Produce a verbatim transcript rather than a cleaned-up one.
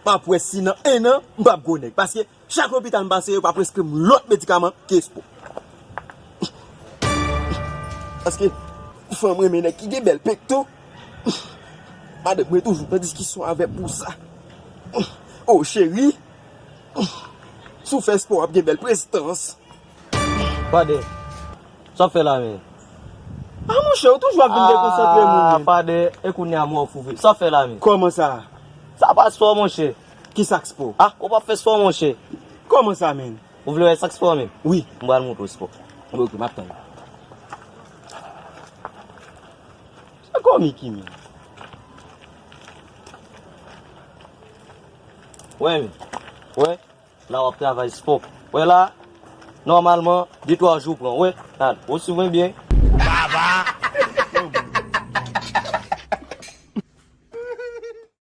M ap wè si nan en an, m p ap gwo nèg. Paske chak lopital m pase, yo pa preskri m lòt medikaman ke Espo. Paske fanm renmen nèg ki gen bèl pekto. Madanm mwen toujou nan diskisyon avè m pou sa. O cheri, si w fè espò, w ap gen bèl prezans. Padè, sa w ap fè la menm? A monchè, ou toujou ap vin dekonsantre moun. Ah, menm. Padè, e kounye a m wè w fou vre. Sa w ap fè la menm? Kòman sa? Sa pa espò, monchè. Ki sa k espò? Ah, ou p ap fè espò, monchè. Kòman sa menm? Ou vle wè sa k espò menm? Wi. M pral montre w espò. Ok, m ap tann. Sa kòmik wi menm. Wè menm. Wè. La w ap travay espò. Wè la, nòmalman, de twa jou pran. Wè, gad, ou swiv mwen byen. Baba,